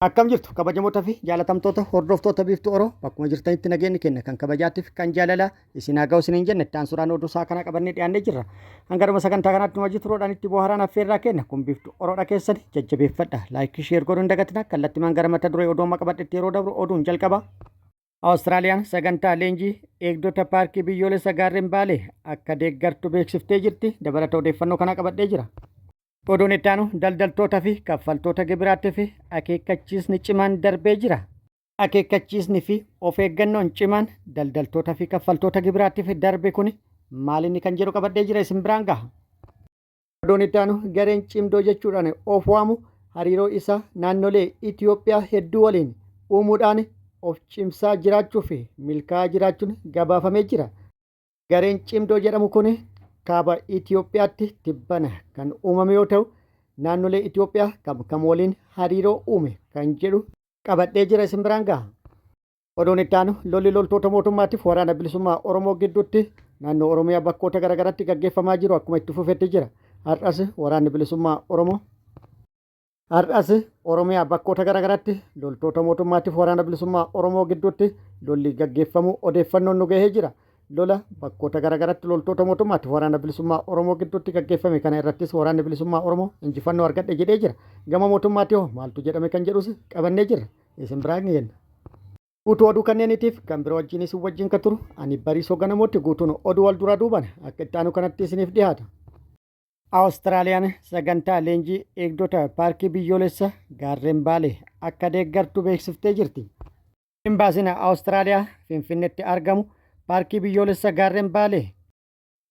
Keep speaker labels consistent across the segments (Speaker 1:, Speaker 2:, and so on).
Speaker 1: Akkam jirtu kabajamoota fi jaalatamtoota hordoftoota Biiftuu Oro, bakkuma jirtanitti nageenyi keenya kan kabajaatiif kan jaalalaa isin haa ga'u isiniin jenne. Itti aansuudhaan oduu isaa kana qabannee dhiyaannee jirra. Hanga dhuma sagantaa kanaatti nu wajji turuudhaan itti bohaaraan affeerraa kenna. Kun Biiftuu Oroodha, keessani jajjabeeffadha. Like, share godhuu hin dagatina. Kallattimaan gara mata duree oduu amma qabadhetti yeroo dabru, oduun jalqaba. Awustiraaliyaan sagantaa leenjii eegdota paarkii biyyoolessa gaarreen Baalee akka deeggartu beeksiftee jirti. Dabalata odeeffannoo kanaa qabadhee jira. Oduun itti aanu, daldaltoota fi kaffaltoota gibiraattii fi akeekkachiisni cimaan darbee jira. Akeekkachiisni fi of eeggannoon cimaan daldaltoota fi kaffaltoota gibiraattiif darbe kun maal inni kan jedhu qabadhee jira, isin biraan gaha. Oduun itti aanu, gareen cimdoo jechuudhaan of waamu hariiroo isaa naannolee Itoophiyaa hedduu waliin uumuudhaan of cimsaa jiraachuu fi milkaa'aa jiraachuun gabaafamee jira. Gareen cimdoo jedhamu kun kaaba Itoophiyaatti tibbana kan uumame yoo ta'u, naannolee Itoophiyaa kam kam waliin hariiroo uume kan jedhu qabadhee jira, isin biraan gaha. Oduun itti aanu, lolli loltoota mootummaatiif waraana bilisummaa Oromoo gidduutti naannoo Oromiyaa bakkoota garaagaraatti gaggeeffamaa jiru akkuma itti fufetti jira. Har'as waraanni bilisummaa Oromoo Har'as Oromiyaa bakkoota garaagaraatti loltoota mootummaatiif waraana bilisummaa Oromoo gidduutti lolli gaggeeffamuu odeeffannoon nu gahee jira. Lola bakkoota garaagaraatti loltoota mootummaatiif waraana bilisummaa Oromoo gidduutti gaggeeffame kana irrattis waraanni bilisummaa Oromoo injifannoo argadhe jedhee jira. Gama mootummaatti hoo maaltu jedhame kan jedhus qabannee jirra. Isin biraan geenna. Guutuu oduu kanneeniitiif kan biroo wajjin isin wajjin kan turu ani Bariisoo Ganamootti. Guutuun oduu wal duraa duubaan akka itti aanu kanatti isiniif dhiyaata. Awustiraaliyaan sagantaa leenjii eegdota paarkii biyyoolessa gaarreen Baalee akka deeggartu beeksiftee jirti. Imbaasiin Awustiraaliyaa Finfinneetti argamu paarkii biyyoolessa gaarreen Baalee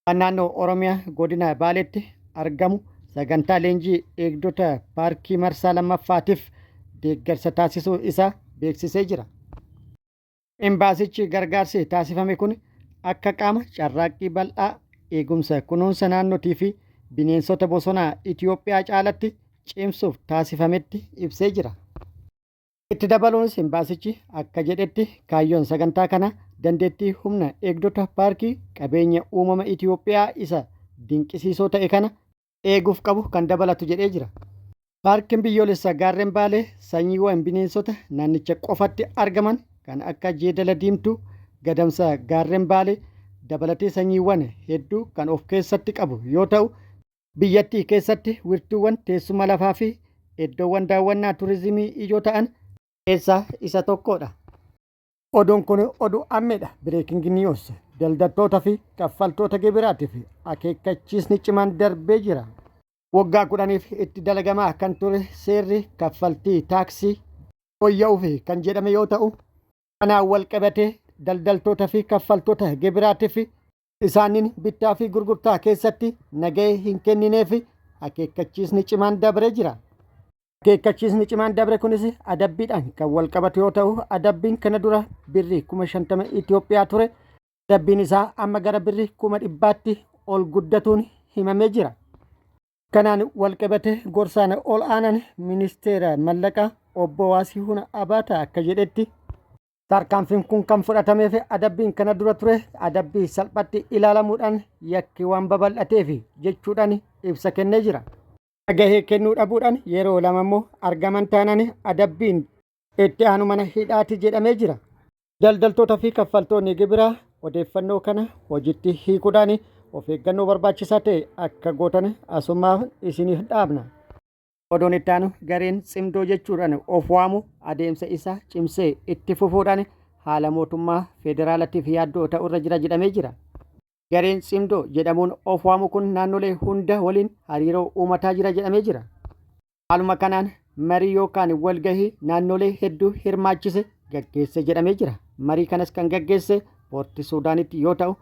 Speaker 1: kan naannoo Oromiyaa godina Baaleetti argamu sagantaa leenjii eegdota paarkii marsaa lammaffaatiif deeggarsa taasisuu isaa beeksisee jira. Imbaasichi gargaarsi taasifame kun akka qaama carraaqqii bal'aa eegumsa kunuunsa naannootii fi bineensota bosonaa Itoophiyaa caalatti cimsuuf taasifametti ibsee jira. Itti dabaluunis imbaasichi akka jedhetti, kaayyoon sagantaa kanaa dandeettii humna eegdota paarkii qabeenya uumama Itoophiyaa isa dinqisiisoo ta'e kana eeguuf qabu kan dabalatu jedhee jira. Paarkiin biyyoolessaa gaarreen Baalee sanyiiwwan bineensota naannicha qofatti argaman kan akka jeedala diimtuu, gadamsa gaarreen Baalee dabalatee sanyiiwwan hedduu kan of keessatti qabu yoo ta'u, biyyattii keessatti wirtuuwwan teessuma lafaa fi iddoowwan daawwannaa turizimii ijoo ta'an keessaa isa tokkodha. Oduun kun oduu ammeedha. Breaking news. Daldaltoota fi kaffaltoota gibiraatiif akeekkachiisni cimaan darbee jira. Waggaa 10f itti dalagamaa kan ture seerri kaffaltii taaksii fooyya'uuf kan jedhame yoo ta'u, kanaan wal qabatee daldaltoota fi kaffaltoota gibiraatiif isaaniin bittaa fi gurgurtaa keessatti nagahee hin kennineef akeekkachiisni cimaan dabree jira. Akeekkachiisni cimaan dabre kunis adabbiidhaan kan wal qabatu yoo ta'u, adabbiin kana dura birrii 50,000 Itoophiyaa ture, adabbiin isaa amma gara birrii 100,000tti ol guddatuun himamee jira. Kanaan wal qabate gorsaan ol aanan ministeera mallaqaa obbo Waasihun Abaataa akka jedhetti, tarkaanfiin kun kan fudhatameef adabbiin kana dura ture adabbii salphatti ilaalamuudhaan yakki waan babal'ateef jechuudhaan ibsa kennee jira. Nagahee kennuu dhabuudhaan yeroo lama immoo argaman taanaan adabbiin itti aanu mana hidhaati jedhamee jira. Daldaltoota fi kaffaltoonni gibiraa odeeffannoo kana hojiitti hiikuudhaan of eeggannoo barbaachisaa ta'e akka gootan asumaaf isiniif dhaabna. Oduun itti aanu, gareen cimdoo jechuudhaan of waamu adeemsa isaa cimsee itti fufuudhaan haala mootummaa federaalatiif yaaddoo ta'urra jira jedhamee jira. Gareen cimdoo jedhamuun of waamu kun naannolee hunda waliin hariiroo uumataa jira jedhamee jira. Haaluma kanaan marii yookaan walgahii naannolee hedduu hirmaachise gaggeesse jedhamee jira. Marii kanas kan gaggeesse Poorti Suudaanitti yoo ta'u,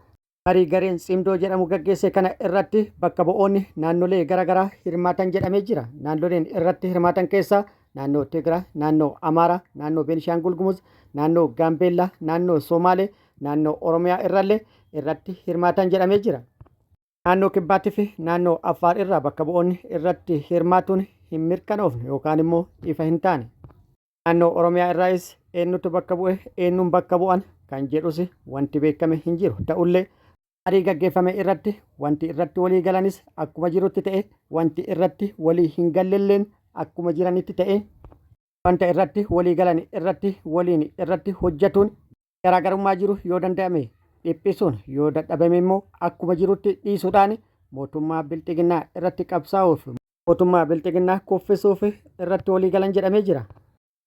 Speaker 1: marii gareen Tsimdoo jedhamu gaggeesse kana irratti bakka bu'oonni naannolee garaagaraa hirmaatan jedhamee jira. Naannoleen irratti hirmaatan keessaa naannoo Tigraay, naannoo Amaaraa, naannoo Beenishaangul Gumuz, naannoo Gaambeellaa, naannoo Somaalee, naannoo Oromiyaa irrallee irratti hirmaatan jedhamee jira. Naannoo Kibbaatii fi naannoo Affaar irraa bakka bu'oonni irratti hirmaatuun hin mirkanoofne yookaan immoo ifa hin taane. Naannoo Oromiyaa irraayis eenyutu bakka bu'e, eenyuun bakka bu'an kan jedhus wanti beekame hin jiru. Ta'ullee marii gaggeeffame irratti wanti irratti walii galanis akkuma jirutti ta'e, wanti irratti walii hin gallelleen akkuma jiranitti ta'e. Wanta irratti walii galan irratti waliin irratti hojjatuun garaagarummaa jiru yoo danda'ame dhiphisuun yoo dadhabame immoo akkuma jirutti dhiisuudhaan mootummaa bilxiginnaa irratti qabsaa'uuf mootummaa bilxiginnaa kuffisuuf irratti walii galan jedhamee jira.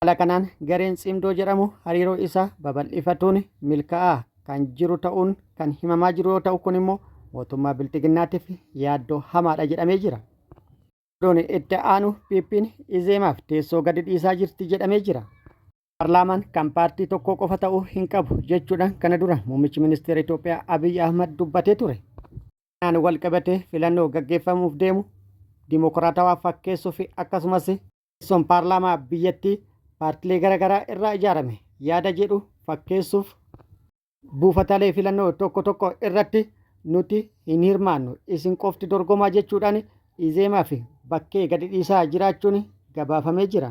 Speaker 1: Haala kanaan gareen Tsimdoo jedhamu hariiroo isaa babal'ifatuun milkaa'aa kan jiru ta'uun kan himamaa jiru yoo ta'u kun immoo mootummaa bilxiginnaatiif yaaddoo hamaadha jedhamee jira. Oduun itti aanu PPn Izeemaaf teessoo gadi dhiisaa jirti jedhamee jira. Paarlaamaan kan paartii tokkoo qofa ta'uu hin qabu jechuudhaan kana dura muummichi ministeera Itoophiyaa Abiy Ahmad dubbatee ture. Kanaan wal qabatee filannoo gaggeeffamuuf deemu dimokiraatawaa fakkeessuu fi akkasumas teessoon paarlaamaa biyyattii paartilee garaagaraa irraa ijaarame yaada jedhu fakkeessuuf buufataalee filannoo tokko tokko irratti nuti hin hirmaannu isin qofti dorgomaa jechuudhaan Izeemaa fi bakkee gadi dhiisaa jiraachuun gabaafamee jira.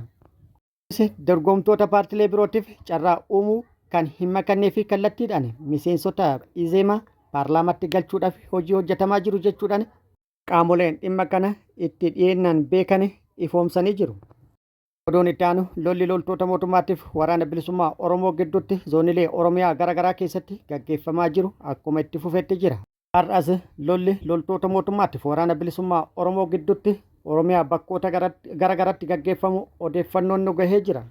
Speaker 1: Kunis dorgomtoota paartilee birootiif carraa uumuu kan hin makannee fi kallattiidhaan miseensota Izeemaa paarlaamaatti galchuudhaaf hojii hojjetamaa jiru jechuudhaan qaamoleen dhimma kana itti dhiyeennaan beekan ifoomsanii jiru. Oduun itti aanu lolli loltoota mootummaatiif waraana bilisummaa Oromoo gidduutti zoonilee Oromiyaa gara garaa keessatti gaggeeffamaa jiru akkuma itti fufetti jira. Har'as lolli loltoota mootummaatiif waraana bilisummaa Oromoo gidduutti Oromiyaa bakkoota gara garatti gaggeeffamu odeeffannoon nu gahee jira.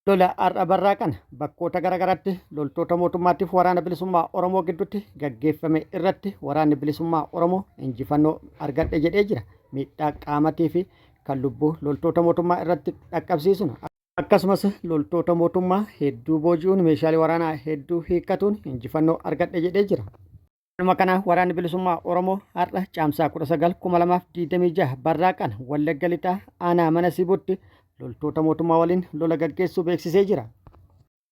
Speaker 1: Lola har'a barraaqan bakkoota gara garatti loltoota mootummaatiif waraana bilisummaa Oromoo gidduutti gaggeeffame irratti waraanni bilisummaa Oromoo injifannoo argadhe jedhee jira. Miidhaa qaamatii fi kan lubbuu loltoota mootummaa irratti dhaqqabsiisuun akkasumas loltoota mootummaa hedduu booji'uun meeshaalee waraanaa hedduu hiikkatuun injifannoo argadhe jedhee jira. Haaluma kanaan waraanni bilisummaa Oromoo har'a caamsaa 19,2026 barraaqan Wallagga Lixaa aanaa mana Sibuutti loltoota mootummaa waliin lola gaggeessuu beeksisee jira.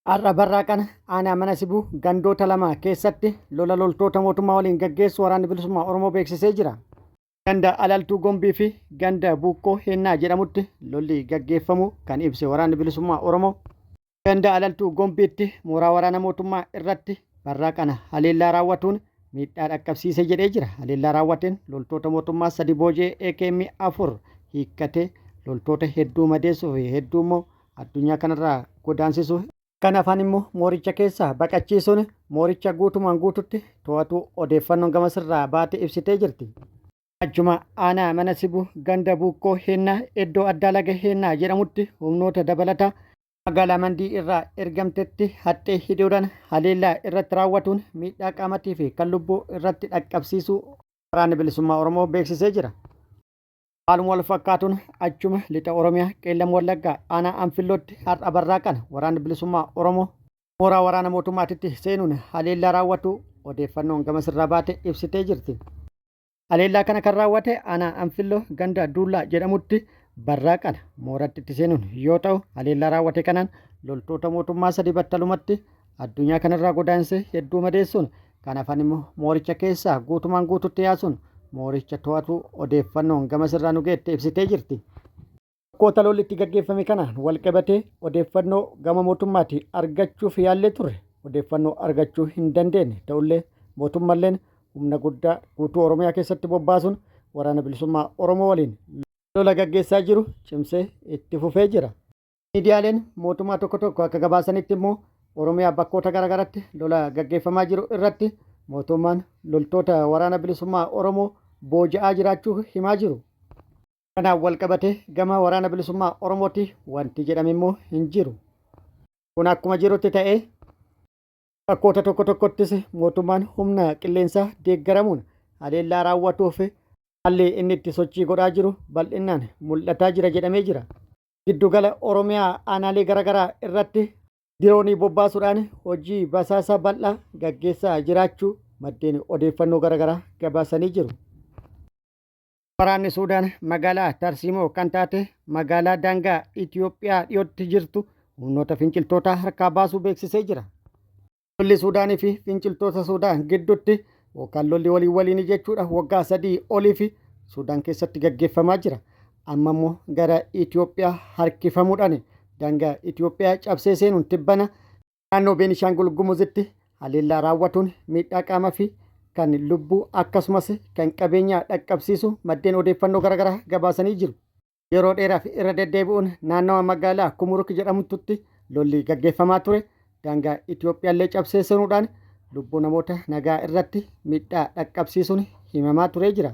Speaker 1: Har'a barraaqan aanaa mana Sibuu gandoota lama keessatti lola loltoota mootummaa waliin gaggeessuu waraanni bilisummaa Oromoo beeksisee jira. Ganda Alaltuu Gombii fi ganda Buukkoo Heennaa jedhamutti lolli gaggeeffamuu kan ibse waraanni bilisummaa Oromoo ganda Alaltuu Gombiitti mooraa waraana mootummaa irratti barraaqana haleellaa raawwatuun miidhaa dhaqqabsiise jedhee jira. Haleellaa raawwateen loltoota mootummaa sadi booji'ee AKM 4 hiikkatee loltoota hedduu madeessuu fi hedduu immoo addunyaa kanarraa godaansisuu Kan hafan immoo mooricha keessaa baqachiisuun mooricha guutumaan guututti to'atuu odeeffannoon gamasirraa baate ibsitee jirti. Achuma aanaa mana sibuu ganda Buukkoo Heennaa iddoo addaa laga Heennaa jedhamutti humnoota dabalataa magaalaa Mandii irraa ergamtetti haxxee hidhuudhaan haleellaa irratti raawwatuun miidhaa qaamatii fi kan lubbuu irratti dhaqqabsiisuu Waraanni Bilisummaa Oromoo beeksisee jira. Haaluma wal fakkaatuun achuma lixa Oromiyaa Qeellam Wallaggaa aanaa Anfillootti har'a barraaqan waraanni bilisummaa Oromoo mooraa waraana mootummaatitti seenuun haleellaa raawwatu odeeffannoon gamasirraa baate ibsitee jirti. Haleellaa kana kan raawwate aanaa Anfilloo ganda Duullaa jedhamutti barraaqan mooratti itti seenuun yoo ta'u haleellaa raawwate kanaan loltoota mootummaa sadi battalumatti addunyaa kanarraa godaansee hedduu madeessuun kan hafan immoo mooricha keessaa guutumaan guututti yaasuun mooricha to'atuu odeeffannoon gama sirraa nu geette ibsitee jirti. Bakkoota lolli itti gaggeeffame kanaan walqabatee odeeffannoo gama mootummaatii argachuuf yaallee turre odeeffannoo argachuu hin dandeenye ta'ullee mootummalleen humna guddaa guutuu Oromiyaa keessatti bobbaasuun waraana bilisummaa Oromoo waliin lola gaggeessaa jiru cimsee itti fufee jira. Miidiyaaleen mootummaa tokko tokko akka gabaasanitti immoo Oromiyaa bakkoota garaagaratti lola gaggeeffamaa jiru irratti mootummaan loltoota waraana bilisummaa Oromoo booji'aa jiraachuu himaa jiru. Kanaan wal qabatee gama waraana bilisummaa Oromooti wanti jedhame immoo hin jiru. Kun akkuma jirutti ta'ee Bakkoota tokko tokkottis mootummaan humna qilleensaa deeggaramuun haleellaa raawwatuuf haalli inni itti sochii godhaa jiru bal'inaan mul'ataa jira jedhamee jira. Giddugala Oromiyaa aanaalee garaagaraa irratti diroonii bobbaasuudhaan hojii basaasaa bal'aa gaggeessaa jiraachuu maddeen odeeffannoo garaagaraa gabaasanii jiru. Waraanni Suudaan magaalaa Tarsiimoo kan taate magaalaa daangaa Itiyoophiyaa dhiyootti jirtu humnoota finciltootaa harkaa baasuu beeksisee jira. Lolli Suudaanii fi finciltoota Suudaan gidduutti yookaan lolli walii waliin jechuudha waggaa sadii oliif Suudaan keessatti gaggeeffamaa jira. Amma immoo gara Itiyoophiyaa harkifamuudhaan daangaa Itiyoophiyaa cabsee seenuun tibbana Naannoo Beenishaangul Gumuzitti haleellaa raawwatuun miidhaa qaama fi kan lubbuu akkasumas kan qabeenyaa dhaqqabsiisu maddeen odeeffannoo garaagaraa gabaasanii jiru. Yeroo dheeraaf irra deddeebi'uun naannawa magaalaa Kumuruk jedhamtutti lolli gaggeeffamaa ture daangaa Itoophiyaallee cabsee seenuudhaan lubbuu namoota nagaa irratti miidhaa dhaqqabsiisuun himamaa turee jira.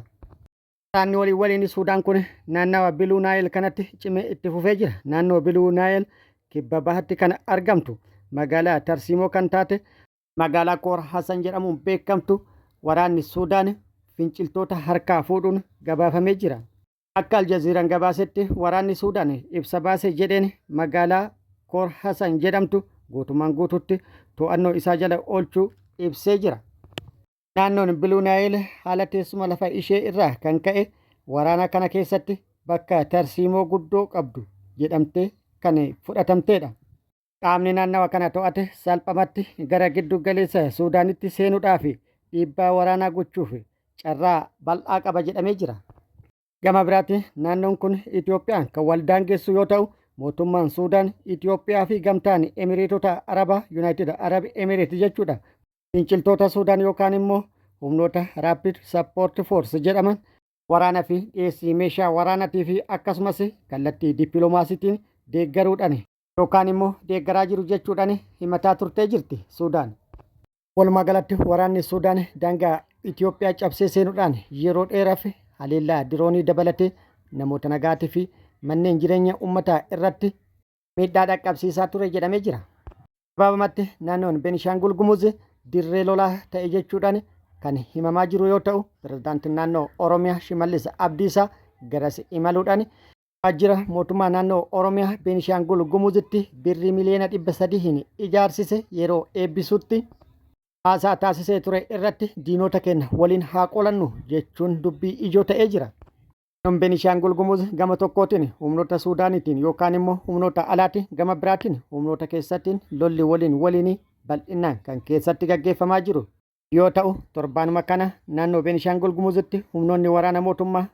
Speaker 1: Waraanni waliin waliin Suudaan kun naannawa Biluu Naayil kanatti cimee itti fufee jira. Naannoo Biluu Naayil kibba bahatti kan argamtu magaalaa Tarsiimoo kan taate magaalaa Koor Hasan jedhamuun beekamtu waraanni Suudaan finciltoota harkaa fuudhuun gabaafamee jira. Akka Aljaziiraan gabaasetti waraanni Suudaan ibsa baase jedheen magaalaa Koor Hasan jedhamtu guutummaan guututti to'annoo isaa jala oolchuu ibsee jira. Naannoon Biluu Naayil haala teessuma lafa ishee irraa kan ka'e waraana kana keessatti bakka tarsiimoo guddoo qabdu jedhamtee kan fudhatamteedha. Qaamni naannawa kana to'ate salphamatti gara giddu galeessa Suudaanitti seenuudhaaf dhiibbaa waraanaa gochuuf carraa bal'aa qaba jedhamee jira. Gama biraatiin naannoon kun Itoophiyaan kan wal daangessu yoo ta'u, mootummaan Suudaan Itoophiyaa fi gamtaan Emiriitota Arabaa United Arab Emirates jechuudha. Finciltoota Suudaan yookaan immoo humnoota Rapid Support Force jedhaman waraana fi dhiyeessii meeshaa waraanaatii fi akkasumas kallattii dippiloomaasiitiin deeggaruudhaan yookaan immoo deeggaraa jiru jechuudhaan himataa turtee jirti Suudaan. Walumaa galatti waraanni Suudaan daangaa Itoophiyaa cabsee seenuudhaan yeroo dheeraaf haleellaa diroonii dabalatee namoota nagaatii fi manneen jireenya uummataa irratti miidhaa dhaqqabsiisaa ture jedhamee jira. Gabaabumatti naannoon Beenishaangul Gumuz dirree lolaa ta'e jechuudhaan kan himamaa jiru yoo ta'u, pirezidaantiin naannoo Oromiyaa Shimallis Abdiisaa garas imaluudhaan waajjira mootummaa naannoo Oromiyaa Beenishaangul Gumuzitti birrii miliyoona 300n ijaarsise yeroo eebbisutti haasaa taasisee ture irratti diinota keenya waliin haa qolannu jechuun dubbii ijoo ta'ee jira. Naannoon Beenishaangul Gumuz gama tokkootiin humnoota Suudaaniitiin yookaan immoo humnoota alaatiin gama biraatiin humnoota keessattiin lolli waliin waliin bal'inaan kan keessatti gaggeeffamaa jiru yoo ta'u, torbaanuma kana naannoo Beenishaangul Gumuzitti humnoonni waraana mootummaa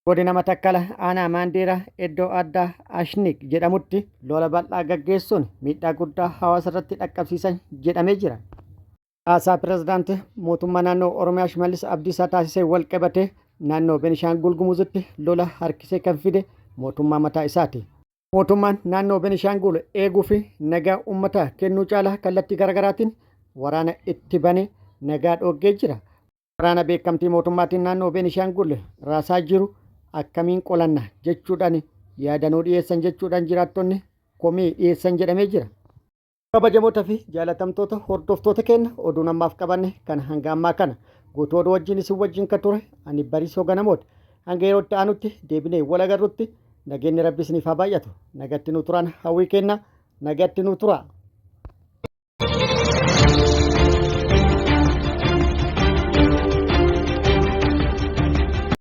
Speaker 1: godina Matakkala aanaa Maandeeraa iddoo addaa Ashnik jedhamutti lola bal'aa gaggeessuun miidhaa guddaa hawaasa irratti dhaqqabsiisan jedhamee jira. Haasaa pirezidaantii mootummaa naannoo Oromiyaa Shimallis Abdiisaa taasisee wal qabatee naannoo Beenishaangul Gumuzitti lola harkisee kan fide mootummaa mataa isaati. Mootummaan naannoo Beenishaangul eeguu fi nagaa uummataa kennuu caalaa kallattii garaagaraatiin waraana itti banee nagaa dhoggee jira. Waraana beekamtii mootummaatiin naannoo Beenishaangul raasaa jiru akkamiin qolanna jechuudhaan yaadanuu dhiyeessan jechuudhaan jiraattonni komii dhiyeessan jedhamee jira. Kabajamoota fi jaalatamtoota hordoftoota keenya, oduun ammaaf qabanne kan hanga ammaa kana. Guutuu oduu wajjin isin wajjin kan ture ani Bariisoo Ganamooti. Hanga yeroo itti aanutti deebinee wal agarrutti nageenyi Rabbi isiniif haa baay'atu. Nagatti nu turaan hawwii kenna. Nagatti nu tura.